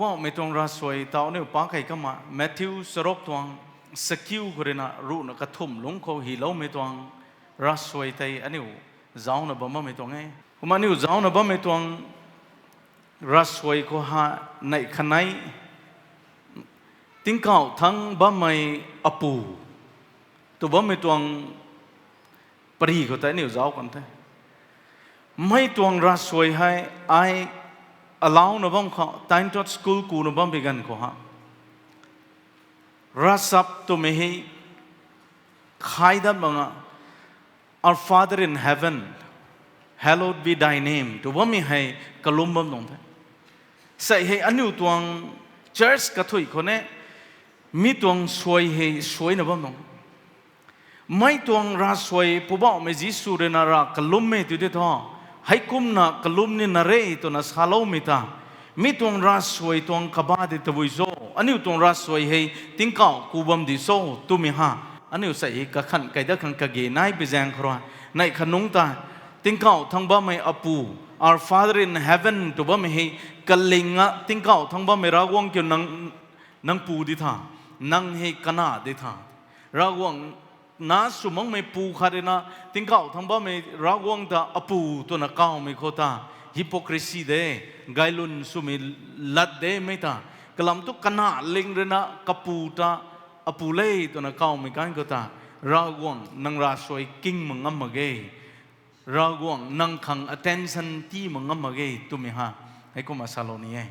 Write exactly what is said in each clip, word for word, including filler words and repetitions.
Poubauhmei tuang ravsuai tau aniu pa kei kamna Matthew charuk tuang sakiu khou ruina ruhna kathumh lungc khou hyloumei tuang ravsuai tei aniu zaucna bam bammei tuang e. Kumna aniu zaucna bammei tuang ravsuai khou ha neih khatni tingkauh thangc bammei Apu tw bammei tuang pary khou tei aniu zauc kan the. Mei tuang ravsuai hei ai alauna bam khou Tintut school kuna bammei ganv khou ha, ravchap twmei hei khai dat mak nga, Our Father in heaven, hallowed be thy name tw bammei hei kalum bam tuang the. Sei hei aniu tuang church kathuic khou ne, mi tuang suai hei suaina bam tuang. Mei tuang ravsuai Poubauhmei Jisu ruina rav kalummei tu de thu, heikumna kalum nina re twna saloumei ta, mi tuang ravsuai tuang kaba di tabui cho, aniu tuang ravsuai hei tingkauh ku bam di cho twmei ha, aniu sei hei kakhan kei dat khang kage nai pi zaeng khou rui, neih khat nungc ta, tingkauh thangc bammei Apu, Our Father in heaven tw bammei hei kaling a tingkauh thangc bammei Ravguangc kiu nang, nang pu di tha, nang hei kana di tha, Ravguangc na sw makmei pu khat ruina tingkauh thangc bammei Ravguangc ta Apu twna kawmei khou ta hypocrisy de, gaylwn swmei lat de mei ta, kalam tu kana ling ruina kapu ta Apu le twna kawmei kan khou ta, Ravguangc nang ravsuai king mak ngam mak ge, Ravguangc nang khang attention ti mak ngam mak ge twmei ha, heikumna salou ni e.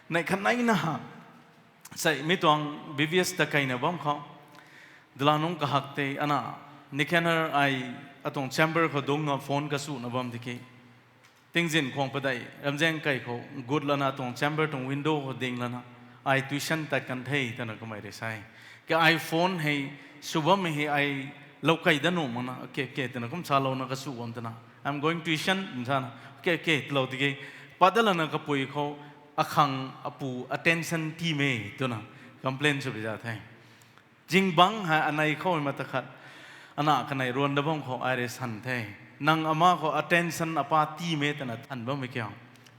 Neih khatni na ha, sei mi tuang B B S ta keina bam khou, dala nungc kahak tei ana, Nicanor ai atuang chamber khou dungcna phone kasuna bam tiki, tingzin khwang padeih ramzaeng kei khou gut lana atuang chamber tuang window khou ding lana, ai tuition tat kan the twna kamei rui sa e. Ke ai phone hei sw bammei hei ai lou kei dat nuh makna, okay, okay twna kum salouna kasu bam twna, I'm going tuition twna sana, okay, okay twlou tiki, pat dat lana kapui khou akhang apu attention timei twna complain sw pi za the. Zingbangc hei anei khou ma ta khat, ana kanei ruan dat bam khou ai rui san the. Nang ama khou attention apa timei twna than bammei kiu,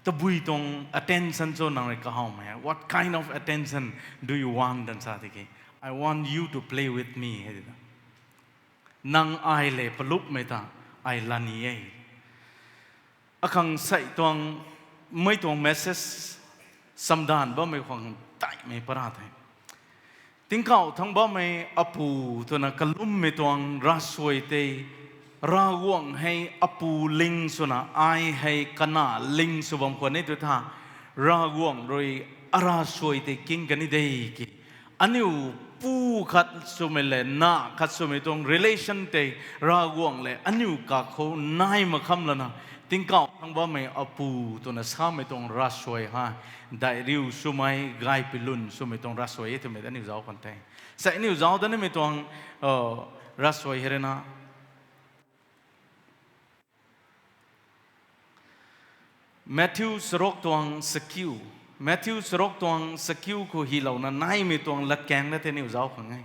tabui tuang attention cho nang rui kahawmei e? What kind of attention do you want? Tan sa tiki, I want you to play with me, hei di ta. Nang ai le palupmei ta ai lani e. Akhang sei tuang, mei tuang message samdanv bammei khwang taimei para the. Tingkauh thangc bammei Apu twna kalummei tuang ravsuai tei, Ravguangc hei apu ling swna ai hei kana ling sw bam khwan e tu tha, Ravguangc rui aravsuai tei king kan ni de ki. Aniu pu khat swmei le na khat swmei tuang relation tei Ravguangc le aniu kakhou nai mak kham lana, tingkauh thangc bammei Apu twna samei tuang ravsuai hei, daih riu swmei, gaypui lun swmei tuang ravsuai e twmei aniu zauc kan the. Sei aniu zauc dat nimei tuang ravsuai hei ruina Matthew charuk tuang sakiu, Matthew charuk tuang sakiu khou hylouna naimei tuang latkaeng na tei aniu zauc khang e.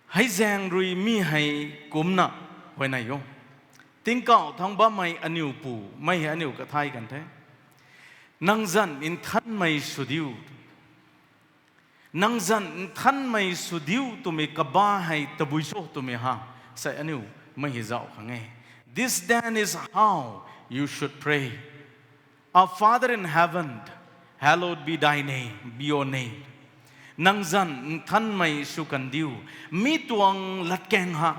Hei zaeng rui mi hei kumcna huayney o: Tingkauh thangc bammei aniu Pu, mei hei aniu kathay kan the. Nang zanc nthanmei sw diu. Nang zanc nthanmei sw diu twmei kaba hei tabui cho twmei ha, sei aniu mei hei zauc khang e. This then is how you should pray. Our Father in heaven, hallowed be thy name, be your name. Nang zanc nthanmei sw kan diu. Mi tuang latkaeng ha,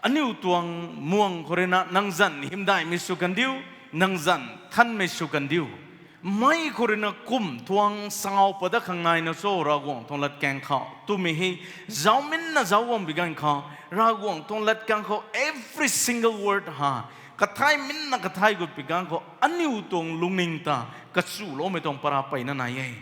aniu tuang muang khou ruina nang zanc hymdaihmei sw kan diu, nang zanc nthanmei sw kan diu. Mei khou ruina kum tuang sau pat dat khang naina cho Ravguangc tuang latkaeng khou twmei hei zauc minna zauc guang pi ganv khou, Ravguangc tuang latkaeng khou every single word ha, kathay minna kathay gut pi ganv khou aniu tuang lungning ta kachuloumei tuang para peyna nai e.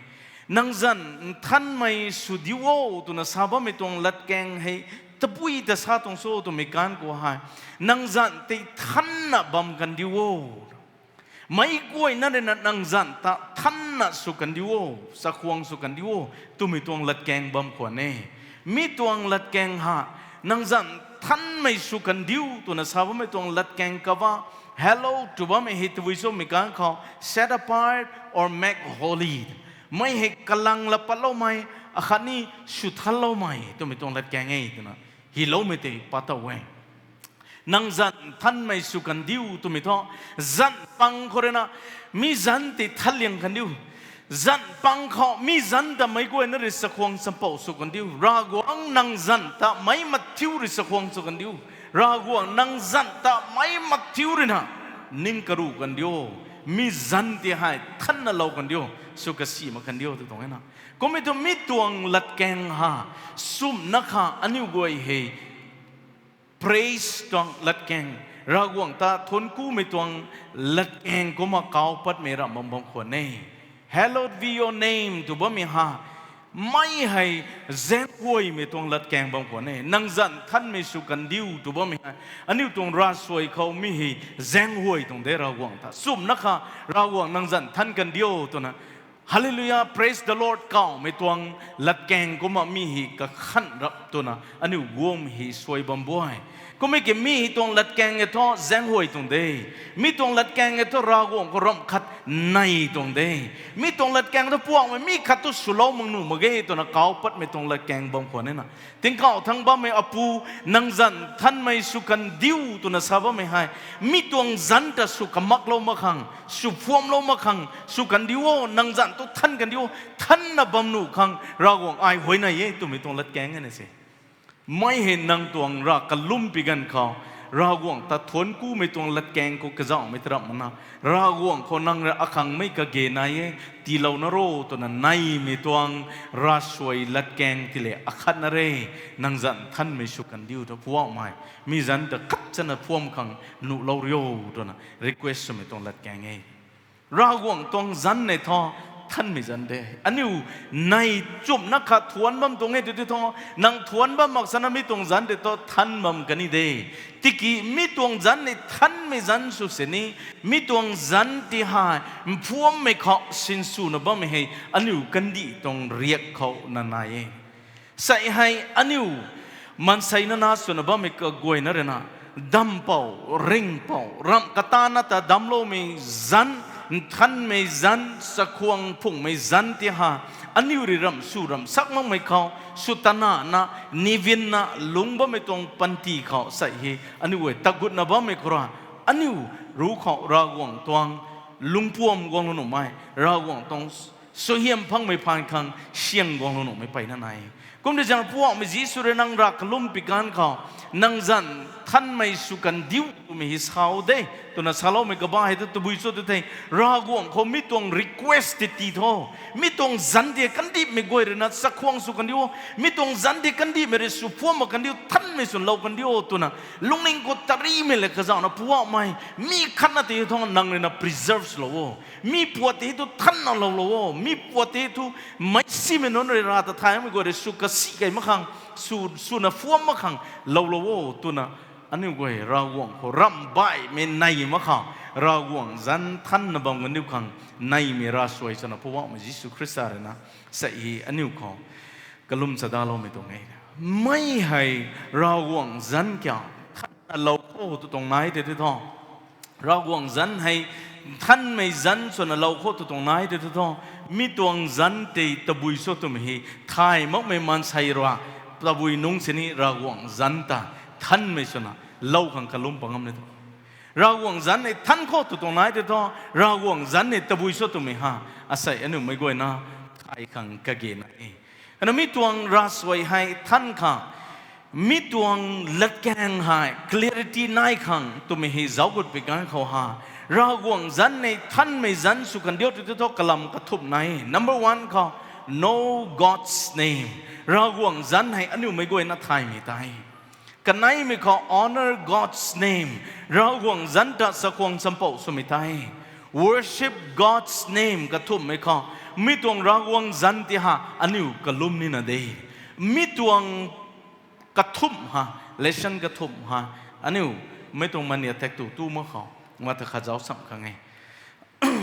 Nang zanc nthanmei sw diu o twna sa bammei tuang latkaeng hei tabui ta sa tuang cho twmei kan khou hei, nang zanc tei nthanna bam kan diu o. Meic guayna ruina nang zanc ta nthanna sw kan diu o, chakhwang sw kan diu o twmei tuang latkaeng bam khwan e. Mi tuang latkaeng ha, nang zanc nthanmei sw kan diu twna sa bammei tuang latkaeng kaba, hallowed tw bammei hei tabui cho twmei kan khou, set apart or make holy. Mei hei kalang la patloumei, akhatni swthanloumei twmei tuang latkaeng e twna hyloumei tei pat tow e. Nang zanc nthanmei sw kandiu twmei thu, zanc pang khou rui na, mi zanc tei thanliang kandiu. Zanc pang khou mi zanc ta meic guayna rui chakhwang champou sw kandiu. Ravguangc nang zanc ta meic mathiu rui chakhwang sw kandiu. Ravguangc nang zanc ta meic mathiu rui na ning karuh kandiu. Mi zanc tei hei thanna lou kandiu. Sw kasi mak kandiu tw tuang e na. Kummei thu mi tuang latkaeng ha, sumna kha aniu guay hei praise tuang latkaeng, Ravguangc ta thuanc kumei tuang latkaeng kumna kau patmei ramh bam bam khwan e. Hallowed be your name tw bammei ha, mei hei zaenghuaymei tuang latkaeng bam khwan e. Nang zanc nthanmei sw kandiu tw bammei hei, aniu tuang ravsuai khou mi hei zaenghuay tuang de Ravguangc ta. Sumna kha Ravguangc nang zanc nthan kandiu twna Hallelujah, praise the Lord kawmei tuang latkaeng kumna mi hei kakhan rap twna aniu guang hei suai bam buai. Kummei ki mi hei tuang latkaeng e thu zaenghuay tuang de. Mi tuang latkaeng e thu Ravguangc khou ramh khat nei tuang de. Mi tuang latkaeng thu puangmei mi khat tu swlou mak nuh mak ge twna kau patmei tuang latkaeng bam khwan e na. Tingkauh thangc bammei Apu, nang zanc nthanmei sw kandiu twna sa bammei hei, mi tuang zanc ta sw kamaklou mak khang, sw phuamlou mak khang sw kandiu o, nang zanc tu than kandiu o, thanna bam nuh khang Ravguangc ai huayney e twmei tuang latkaeng e na se. Mei hei nang tuang rav kalum pi ganv khou, Ravguangc ta thuanc kumei tuang latkaeng khou kazauhmei ta ramh mana, Ravguangc khou nang rui akhangmei kage nai e, tiilou na ro twna neimei tuang ravsuai latkaeng ti le akhatna re. Nang zanc nthanmei sw kandiu thu puakmei, mi zanc ta khat chana phuam khang nuhlou rio twna request swmei tuang latkaeng e. Ravguangc tuang zanc nei thu thanmei zanc de. Aniu nei chumna kha thuanc bam tuang e tw ti thu, nang thuanc bam mak sana mi tuang zanc tei thu than bam kani de. Tiki mi tuang zanc nei thanmei zanc sw sini, mi tuang zanc ti hei mphuammei khou sinswna bammei hei aniu kandih tuang riak khou na nai e. Sei hei aniu maansei nana swna bammei kaguayna rui na, dampou, ringhpou, ramh katana ta damcloumei zanc, nthanmei zanc, chakhwang phungmei zanc ti ha, aniu rui ramh sw ramh sak makmei khou, sw tanana, nivinna lungc bammei tuang panty khou sei hei aniu guay tagutna bammei khou ra, aniu ruc khou Ravguangc tuang lungpuam guanglou nuhmei, Ravguangc tuang suaihiam phangmei phaan khang siang guanglou nuhmei peyna nai. Kum de zaeng Poubauhmei Jisu rui nang rav kalum pi ganv khou, nang zanc nthanmei sw kandiu twmei hei sa de, twna saloumei kaba hei tu tabui cho tu thei, Ravguangc khou mi tuang request tei tii tho. Mi tuang zanc tei kandihmei guay rui na chakhwang sw kandiu, mi tuang zanc tei kandihmei rui sw phuam mak kandiu, nthanmei sw lou kandiu twna lungning khou tarimei le kazauhna Poubauhmei, mi khatna tei thu nang rui na preserve swlou o. Mi puat tei thu thanna loulou o. Mi puat tei thu meicsimei nunc rui rav ta thaymei guay rui sw kasi kei mak khang, sw, swna phuam mak khang loulou o twna aniu guay Ravguangc khou ramh baihmei nei mak khang, Ravguangc zanc nthanna bam kandiu khang neimei ravsuai swna Poubauhmei Jisu Khrista rui na sei hei aniu khou kalum chadaloumei tuang e. Mei hei Ravguangc zanc kiu nthanna lou kho tw tuang nai tei tei thu, Ravguangc zanc hei nthanmei zanc swna lou kho tw tuang nai tei tei thu, mi tuang zanc tei tabui cho twmei hei thay makmei maansei rui tabui nungc sini Ravguangc zanc ta nthanmei swna lou khang kalum pangam ni tu. Ravguangc zanc nei nthan kho tw tuang nai tei thu, Ravguangc zanc nei tabui cho twmei ha, asei aniu meic guayna thay khang kage nai e. Ana mi tuang ravsuai hei nthan khang, mi tuang latkaeng hei clarity nai khang twmei hei zauc gut pi ganv khou ha, Ravguangc zanc nei nthanmei zanc sw kandiu tei tei thu kalam kathumh nai e. Number one khou, know God's name. Ravguangc zanc hei aniu meic guayna thaymei tei. Kaneimei khou, honor God's name. Ravguangc zanc ta chakhwang champou swmei tei. Worship God's name kathumhmei khou, mi tuang Ravguangc zanc ti ha aniu kalum nina de. Mi tuang kathumh ha, lesson kathumh ha, aniu mei tuang mania tak tu tu mak khou, ma ta khat zauc sam khang e.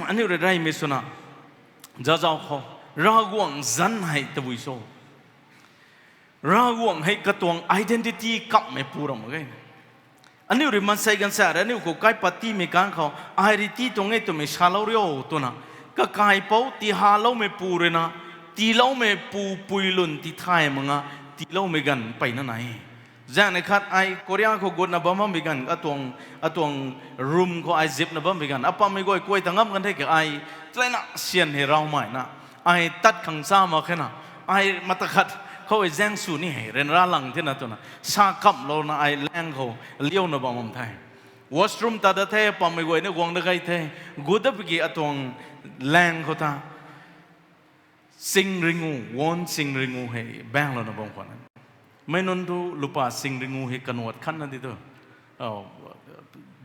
Aniu rui reymei swna, zazauc khou, Ravguangc zanc hei tabui cho? Ravguangc hei katuang identity kamhmei pu ram mak ge. Aniu rui maansei ganv sa rui aniu khou kaipat tiimei ganv khou, ai rui tii tuang e twmei salou rio twna Kakaipouc tiihaloumei pu rui na, tiiloumei pu pui lun tithay mak nga, tiiloumei ganv mpeyna nai. Zaeng ni khat ai Korea khou gutna bam bammei ganv, atuang, atuang room khou ai zipna bammei ganv, apammei guay kuay ta ngam kan the ke ai, taleina syan hei raumei na, ai tat khang cha mak khe na, ai mata khat khou ai zaeng sw ni hei ryanra lang thena twna sa kamhlouna ai laeng khou liauna bam bam the. Washroom ta dat the, apammei guay ni guang da gay the, gut dat pui ki atuang laeng khou ta sing ringu, won sing ringu hei baenglouna bam khwan e. Mei nunc thu lupa sing ringu hei kanuat khatna di tu.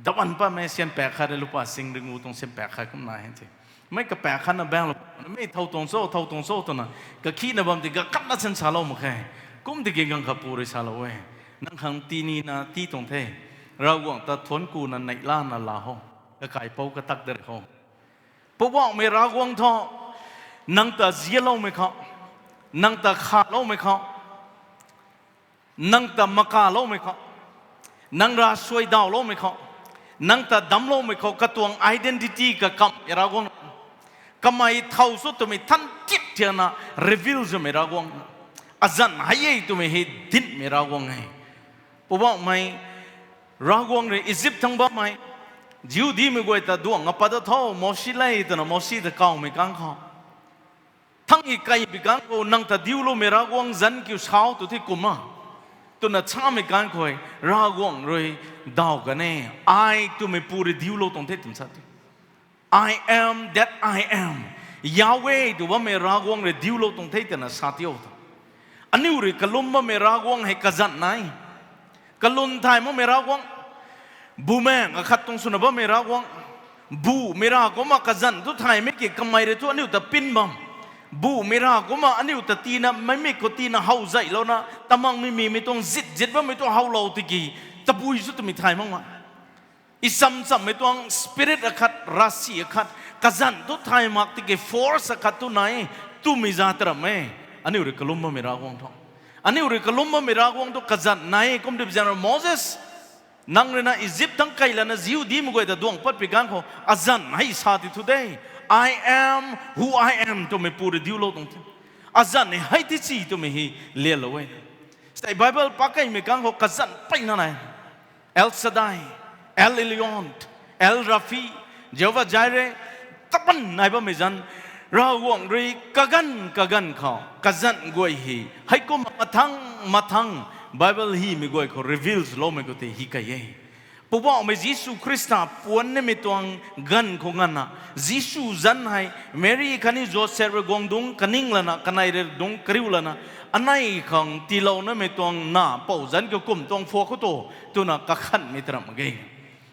Daban patmei syan paek khat e, lupa sing ringu tuang syan paek khat kumna hei the. Mei kapaek khatna baenglou, mei thow tuang cho, thow tuang cho twna kakhina bam ti ga katna syan salou mak khe. Kum tiki ganv khat pu rui salou e. Nang khang tinina tii tuang the. Ravguangc ta thuanc kuna neihlana la ho. Kakaipouc katak de rui ho. Poubauhmei Ravguangc thu, nang ta zianloumei khou, nang ta khaloumei khou, nang ta makaloumei khou, nang ravsuai dawloumei khou, nang ta damcloumei khou katuang identity kakamhmei Ravguangc, kamei thow cho twmei than tit thiana reveal swmei Ravguangc, azanc hei e twmei hei dincmei Ravguangc e. Poubauhmei Ravguangc rui Izip thangc bammei Jihudimei guay ta duang apat da tho, Mosi le twna Mosi ta kawmei kang khou, thangc i kaibi kang khou nang ta diuloumei Ravguangc zanc kiu sau tu the kumna, twna chamei kang khou Ravguangc rui daw kan e, ai twmei pu rui diulou tuang the twna sa ti. I am that I am. Yahweh tw bammei Ravguangc rui diulou tuang the twna sa tiu ta. Aniu rui kalum bammei Ravguangc hei kazanc nai. Kalum thay makmei Ravguangc. Bumaengh akhat tuang swna bammei Ravguangc. Bumei rav kumna kazanc thu thaymei ki kamei rui thu aniu ta pin bam. Bumei rav kumna aniu ta tina, meimei khou tina how zaylouna, tamang mimimei tuang zit zit bammei thu howlou tiki, tabui cho twmei thay makmei. Isam chammei tuang spirit akhat, ravsic akhat, kazanc thu thay mak tiki force akhat thu nai, twmei za taram e. Aniu rui kalum bammei Ravguangc thu. Aniu rui kalum bammei Ravguangc thu kazanc nai, kum tip zaeng rui Moses, nang rui na Izip thangc kai lana Jihudimei guay ta duang patpui kang khou, azanc hei sa ti thu de. I am who I am twmei pu rui diulou tuang the. Azanc hei hei ti si twmei hei lianlou e. Sei Bible pakeimei kang khou kazanc peyna nai. El Shaddai, El Elyon, El Rafi, Jehovah Jireh, tapan nai bammei zanc, Ravguangc rui kaganv kaganv khou kazanc guay hei, heikumna mathang mathang Bible hymei guay khou reveal swloumei khou tei hei kai e. Poubauhmei Jisu Khrista puan nimei tuang ganv khou nganvna, Jisu zanc hei Mary khatni Joseph rui guang dungc kaning lana, kanei rui dungc kariu lana, anei khang tiilounamei tuang na pou zanc kiu kum tuang phuak khou tu, twna kakhanhmei taram mak ge.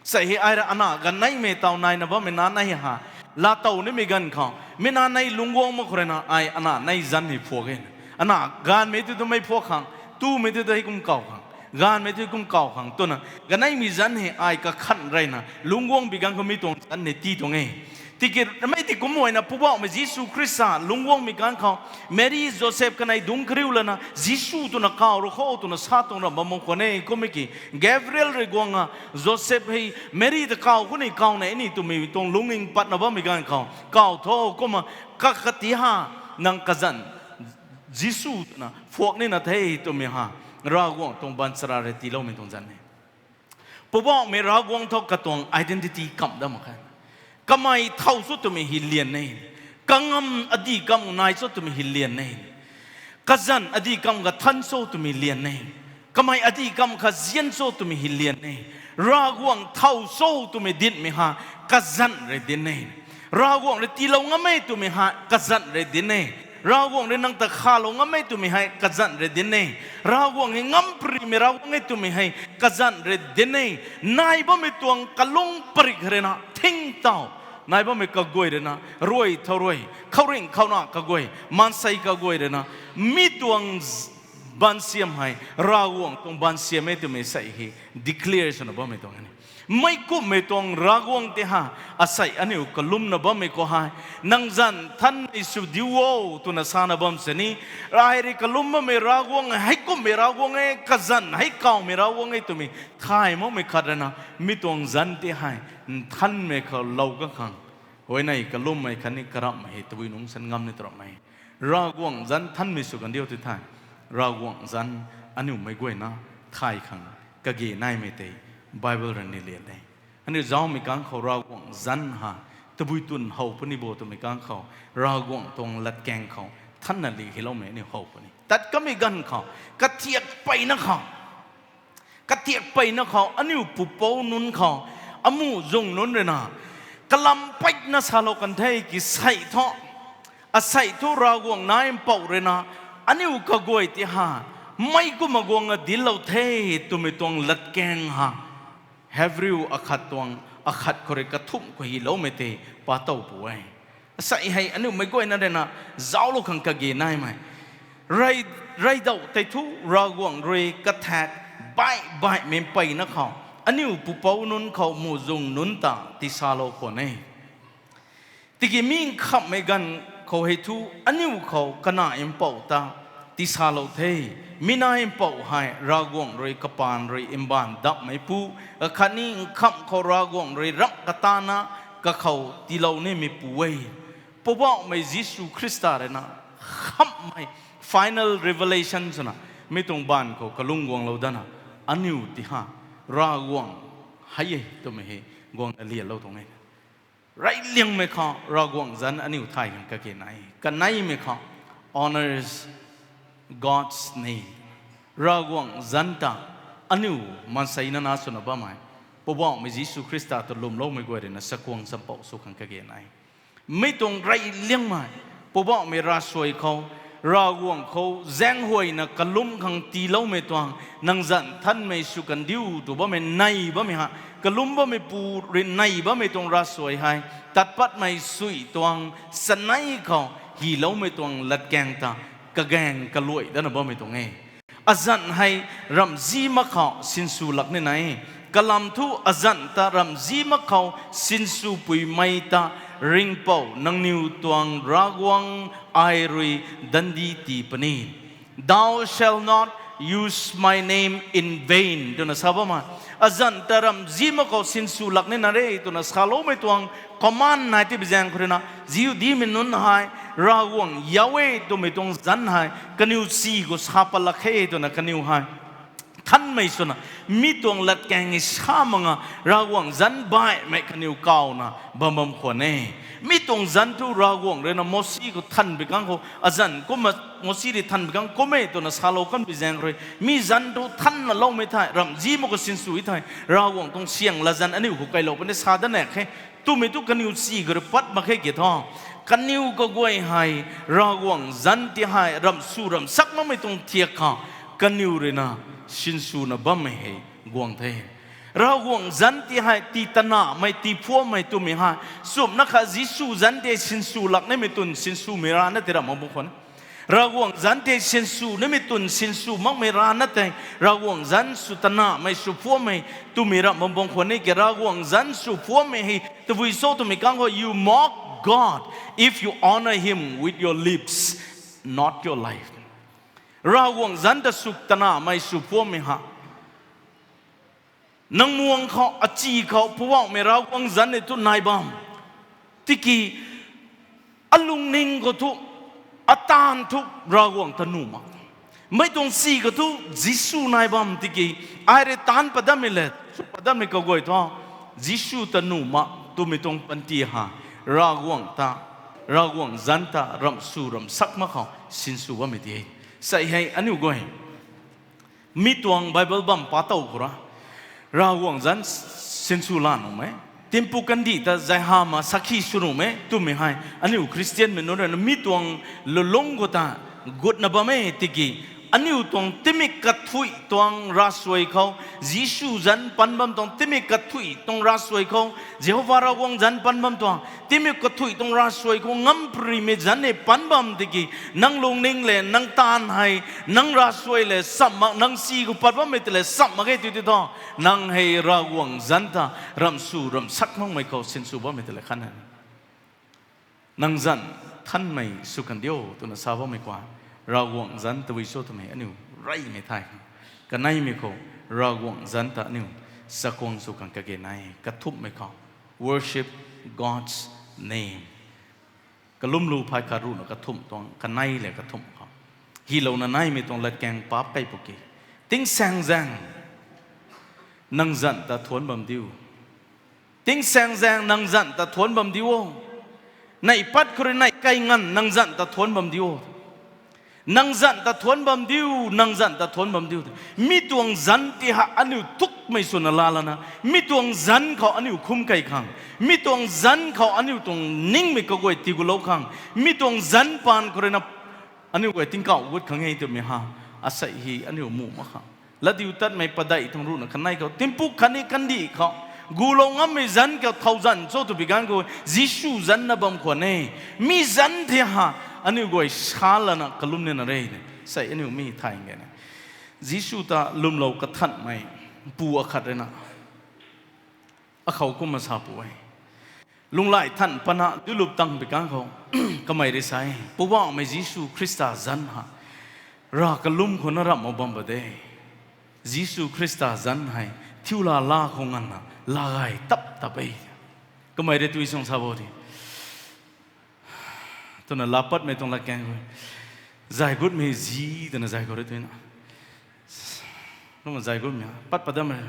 Sei hei ai rui ana ganv neimei taw naina bammei na nei ha, laatow nimei ganv khou, mi na nei lungc guang mak khou rui na ai ana nei zanc hei phuak e. Ana gaanvmei tu tu mei phuak khang, tumei tu tu hei kum kaw khang, gaanvmei tu kum kaw khang twna, ganv neimei zanc hei ai kakhan reyna lungc guang bi ganv khou mi tuang zanc hei tii tuang e. Tiki mei ti kum ayna Poubauhmei Jisu Khrista lungc guangmei ganv khou, Mary, Joseph kanei dungc kariu lana, Jisu twna kaw ru kho twna sa tuang ram bam mak khwan e, kummei ki, Gabriel rui guang a, Joseph hei, Mary ta kaw khou ni kaw nei ni twmei tuang lungning patna bammei ganv khou, kaw tho, kumna, kakati ha, nang kazanc, Jisu twna, phuak nina the twmei ha, Ravguangc tuang baanchara rui tiiloumei tuang zanc e. Poubauhmei Ravguangc thu katuang identity kamh dat mak khe. Kamei thow cho twmei hei lian e. Kangam adih kamv nai cho twmei hei lian e. Kazanc adih kamv kha than cho twmei lian e. Kamei adih kamv kha zian cho twmei hei lian e. Ravguangc thow cho twmei dincmei ha, kazanc rui dinc e. Ravguangc rui tiilou ngam e twmei ha, kazanc rui dinc e. Ravguangc rui nang ta khalou ngam e twmei hei kazanc rui dinc e. Ravguangc hei ngamparymei Ravguangc e twmei hei kazanc rui dinc e. Nai bammei tuang kalung parik rui na thing taw, nai bammei kaguay rui na ruai thow ruai, khouringh khouna kaguay, maansei kaguay rui na, mi tuang baansiam hei Ravguangc tuang baansiam e twmei sei hei declare swna bammei tuang e. Meic kumhmei tuang Ravguangc tei ha, asei aniu kalumna bammei khou hei, nang zanc nthanmei sw diu o twna sana bam sini, ai rui kalum bammei Ravguangc, heikumhmei Ravguangc e, kazanc hei kawmei Ravguangc e twmei thay makmei khat rui na, mi tuang zanc tei hei nthanmei khou lou ka khang, Huayney kalummei khatni karamhmei hei tabui nungc san ngam ni taramhmei. Ravguangc zanc thanmei sw kandiu ti the. Ravguangc zanc aniu meic guayna thay khang kage naimei tei Bible rui ni lian e. Aniu zaumei kang khou Ravguangc zanc ha tabui twn how puni bo twmei kang khou Ravguangc tuang latkaeng khou thanna li heloumei aniu how puni. Tat kamei ganv khou, kathiak peyna khou, kathiak peyna khou aniu pupouc nunc khou, amuh zung nunc rui na, kalam peyna salou kan the ki sei thu, asei thu Ravguangc Nac Mpouh rui na, aniu kaguay ti ha, mei kumna guang a dinclou the twmei tuang latkaeng ha, Hebrew akhat tuang, akhat khou rui kathumh khou hyloumei tei pa tow pu e. Asei hei aniu meic guayna rui na, zauclou khang kage naimei. Rey, reydauh tei thu Ravguangc rui kathak baih baihmei peyna khou, aniu pupouc nunc khou muhzwng nunc ta tisalou khwan e. Tiki mi nkhamhmei ganv khou hei thu aniu khou kanac mpouh ta tisalou the. Mi nai mpouh hei Ravguangc rui kapaan rui mbaanv dapmeipu, akhatni nkhamh khou Ravguangc rui ramh katana kakhou tiilou nimeipu e. Poubauhmei Jisu Khrista rui na khamhmei final revelation swna mi tuang baanv khou kalung guanglou dana, aniu ti ha Ravguangc hei e twmei hei guangna lianlou tuang e. Reyliangmei khou Ravguangc zanc aniu thay khang kage nai. Kaneimei khou honors God's name. Ravguangc zanc ta aniu maansei nana swna bammei, Poubauhmei Jisu Khrista ta lwmloumei guay rui na chakhwang champouh sw khang kage nai. Mi tuang reyliangmei, Poubauhmei ravsuai khou, Ravguangc khou zaenghuayna kalum khang tiiloumei tuang, nang zanc thanmei sw kandiu tw bammei nei bammei ha, kalum bammeipu rui nei bammei tuang ravsuai hei, tat patmei sui tuang chanei khou hyloumei tuang latkaeng ta kagaeng kaluai dana bammei tuang e. Azanc hei ramhzi mak khou sinsw lak nina e. Kalam thu azanc ta ramhzi mak khou sinswpuimei ta Ringhpouc nangniw tuang Ravguangc ai rui dandi tii puni. Thou shalt not use my name in vain, twna sa bammei. Azanc ta ramhzi mak khou sinsw lak nina re twna saloumei tuang command nai ti bi zaeng khou rui na, Jihudimei nunc hei, Ravguangc Yahweh twmei tuang zanc hei kaniw si khou sa pat lak khe twna kaniw hei thanmei swna, mi tuang latkaeng e sa mak nga, Ravguangc zanc baihmei kaniw kawna bam bam khwan e. Mi tuang zanc thu Ravguangc rui na Mosi khou thanpui kang khou, azanc kumna Mosi rui thanpui kang kum e twna salou kan bi zaeng rui, mi zanc thu thanna loumei thei, ramhzi mak khou sinsw e thei, Ravguangc tuang syang latzan aniu khou kailou puni sa dat na khe. Twmei thu kaniw si khou rui pat mak khe ki thu. Kaniw kaguay hei, Ravguangc zanc ti hei ramhsw ramhsak makmei tuang thiak khou, kaniw rui na sinswna bammei hei guang the. Ravguangc zanc ti hei tii tanahmei, tii phuammei twmei hei, sumna kha Jisu zanc tei sinsw lak nimei twn sinswmei rana tei ramh mak bam khwan e. Ravguangc zanc tei sinsw nimei twn sinsw makmei rana tei, Ravguangc zanc sw tanahmei sw phuammei twmei ramh mak bam khwan e ki, Ravguangc zanc sw phuammei hei tabui cho twmei kang khou, you mock God if you honor him with your lips, not your life. Ravguangc zanc ta sw tanahmei sw phuammei ha, nang muang khou, achi khou, Poubauhmei Ravguangc zanc e thu nai bam. Tiki alungning khou thu, ataanv thu Ravguangc ta nuh mak. Mei tuang si khou thu Jisu nai bam tiki, ai rui taanc pat datmei le, sw pat datmei kaguay thu, Jisu ta nuh mak twmei tuang panty ha, Ravguangc ta, Ravguangc zanc ta ramhsw ramhsak mak khou sinsw bammei ti e. Sei hei aniu guay mi tuang Bible bam pa tow khou ra, Ravguangc zanc sinsw la nuhmei, timpu kandih ta zai hama sakhi sw nuhmei twmei hei, aniu Khristianmei nunc rui na mi tuang lulung khou ta gutna bam e tiki, aniu tuang timik kathuih tuang ravsuai khou, Jisu zanc pan bam tuang timik kathuih tuang ravsuai khou, Jihova Ravguangc zanc pan bam tuang timik kathuih tuang ravsuai khou ngamparymei zanc e pan bam tiki, nang lungning le, nang taanv hei, nang ravsuai le, samh mak, nang si khou pat bammei tei le, samh mak e tw ti thu, nang hei Ravguangc zanc ta ramhsw ramhsak makmei khou sinsw bammei tei le khan e. Nang zanc thanmei sw kandiu twna sa bammei khwan, Ravguangc zanc tabui cho twmei aniu reymei thay khang, kaneimei khou, Ravguangc zanc ta aniu chakhwang sw khang kage nai, kathumhmei khou, worship God's name. Kalumlu phay khat ruhna kathumh tuang kanei le kathumh khou, hylouna naimei tuang latkaeng paap kei pwki. Tingsaengzaeng nang zanc ta thuanc bam diu. Tingsaengzaeng nang zanc ta thuanc bam diu o. Neih pat khou rui neih kai nganv nang zanc ta thuanc bam diu o. Nang zanc ta thuanc bam diu, nang zanc ta thuanc bam diu. Mi tuang zanc ti ha aniu thukmei swna laalana, mi tuang zanc khou aniu khum kei khang, mi tuang zanc khou aniu tuang ningmei kaguay tigulou khang, mi tuang zanc paan khou rui na aniu guay tingkauh gut khang e twmei ha, asei hei aniu muh mak khang. Latdiutatmei padeih tuang ruhna kanei khou, tingpuk khatni kandih khou, gulou ngammei zanc khou thow zanc cho twbi ganv khou, Jisu zanc na bam khwan e. Mi zanc ti ha, aniu guay sa lana kalum nina re. Sei aniu mi thay nge na. Jisu ta lwmlou kathanhmei pu akhat rui na akhou kumna sa pu e. Lunghlaic than pana duilup tang bi kang khou, kamei rui sa e, Poubauhmei Jisu Khrista zanc ha, rav kalum khou na ramh mak bam ba de. Jisu Khrista zanc hei, thiu laa laa khou nganvna, laa gay tap tap e. Kamei rui tui suang sa bo di. Twna laa patmei tuang latkaeng khou, zay gutmei zi, twna zay khou rui tuina. Kumna zay gutmei, pat pat dammei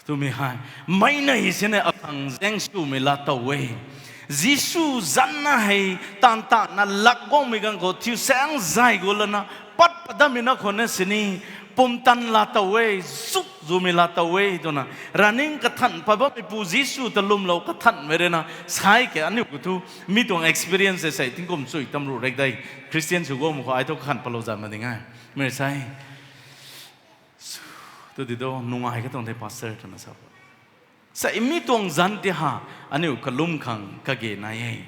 twmei hei, meic nei sini akhang zaeng swmei laa tow e. Jisu zanc na hei, taanv tana lak guangmei ganv khou thiu saeng zay gu lana, pat pat dammei na khwan na sini, pumtan laa tow e, zuk zumei laa tow e, twna. Raning kathan pat bammeipu Jisu ta lwmlou kathanhmei rui na, sai ke aniu khou thu, mi tuang experience sei tingkum chui tam ruh rek dei. Christian sw guangmei khou ai thu kakhan patlou zan ma ding e. Mei sai. Tu di do, nung ai katuang the pastor twna sa. Sei mi tuang zanc ti ha, aniu kalum khang kage nai e.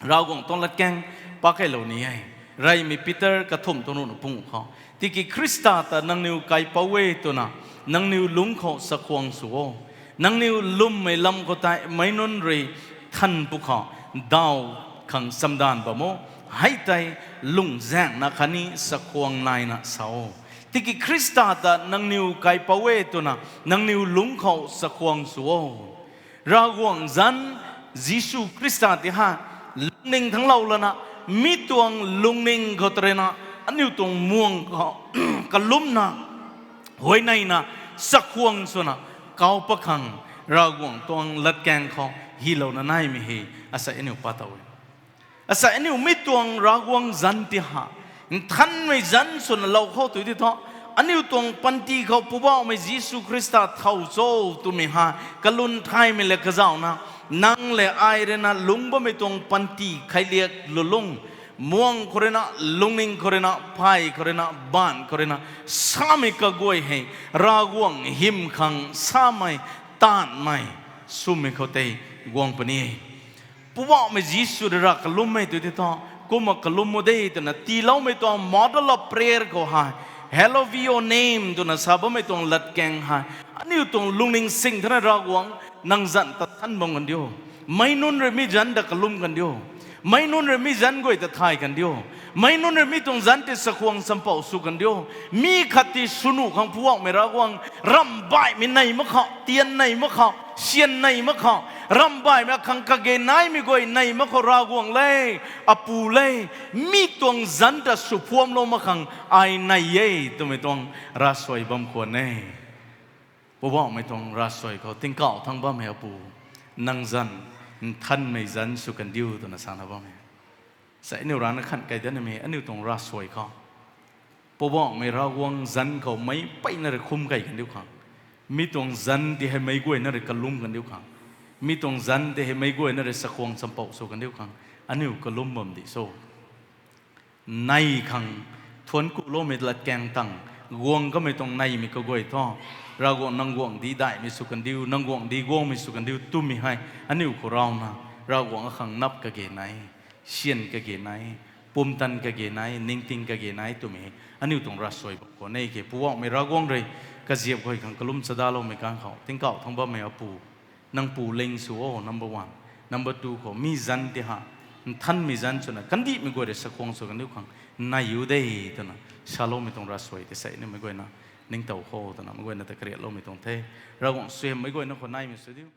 Ravguangc tuang latkaeng paap keylou ni e. Reymei Peter kathumh tuang ruhna pung khou, tiki Khrista ta nangniw kaipouc e twna, nangniw lungc khou chakhwang sw o. Nangniw lwmmei lam khou tei meic nunc rui than pwkhou, daw khang chamdanv bam o. Hei tei lungzaengna khatni chakhwang naina sa o. Tiki Khrista ta nangniw kaipouc e twna, nangniw lungc khou chakhwang sw o. Ravguangc zanc, Jisu Khrista ti ha, lungning thanglou lana, mi tuang lungning khou tei rui na, aniu tuang muang khou, kalumna, huayneina, chakhwang swna, kau pat khang, Ravguangc tuang latkaeng khou, hylouna naimei hei, asei aniu pat tow e. Asei aniu mi tuang Ravguangc zanc ti ha, nthanmei zanc swna lou khou tu di thu, aniu tuang panty khou Poubauhmei Jisu Khrista thow cho twmei ha, kalum thaymei le kazauhna, nang le ai rui na lungc bammei tuang panty kheiliak lulung, muang khou rui na, lungning khou rui na, phay khou rui na, baanv khou rui na, samei kaguay hei, Ravguangc hym khang samei, taanvmei, swmei khou tei guang puni. Poubauhmei Jisu rui rav kalummei tu di thu, kumna kalum o de twna tiiloumei tuang model of prayer khou hei, Hallowed be your name twna sa bammei tuang latkaeng hei, aniu tuang lungning sing thana Ravguangc, nang zanc ta than bam kan diu. Meic nunc rui mi zanc ta kalum kan diu. Meic nunc rui mi zanc guay ta thay kan diu. Meic nunc rui mi tuang zanc tei chakhwang champouh sw kan diu. Mi khat tei swnuh khang Poubauhmei Ravguangc, ramhbaihmei nei mak khou, tian nei mak khou, syan nei mak khou, ramhbaihmei akhang kage naimei guay nei mak khou Ravguangc le, Apu le, mi tuang zanc ta swphuamlou mak khang ai nei e twmei tuang ravsuai bam khwan e. Poubauhmei tuang ravsuai khou tingkauh thangc bammei Apu, nang zanc, nthanmei zanc sw kan diu twna sana bam e. Sei aniu rana khan kai danmei aniu tuang ravsuai khou, Poubauhmei Ravguangc zanc khou meic mpeyna rui khum kei kan diu khang, mi tuang zanc tei hei meic guayna rui kalum kan diu khang, mi tuang zanc tei hei meic guayna rui chakhwang champouh sw kan diu khang, aniu kalum bam di so. Nei khang, thuanc kuloumei latkaeng tang, guang kamei tuang neimei kaguay thu, Ravguangc nang guangcdic daihmei sw kan diu, nang guangcdic guangmei sw kan diu twmei hei aniu khou rauna, Ravguangc akhang nap kage nai, syan kage nai, pumtan kage nai, ningting kage nai twmei hei aniu tuang ravsuai bam khwan e. Ke Poubauhmei Ravguangc rui kaziap guay khang kalum chadaloumei ganv khou tingkauh thangc bammei Apu, nang pu ling sw o, number one. Number two khou, mi zanc tei ha, nthanmei zanc swna kandihmei guay rui chakhwang sw kan diu khang nei u de twna saloumei tuang ravsuai tei sei aniumei guayna ningtow kho twna meic guayna ta kariatloumei tuang the. Ravguangc suaihiam meic guayna khou naimei sw diu.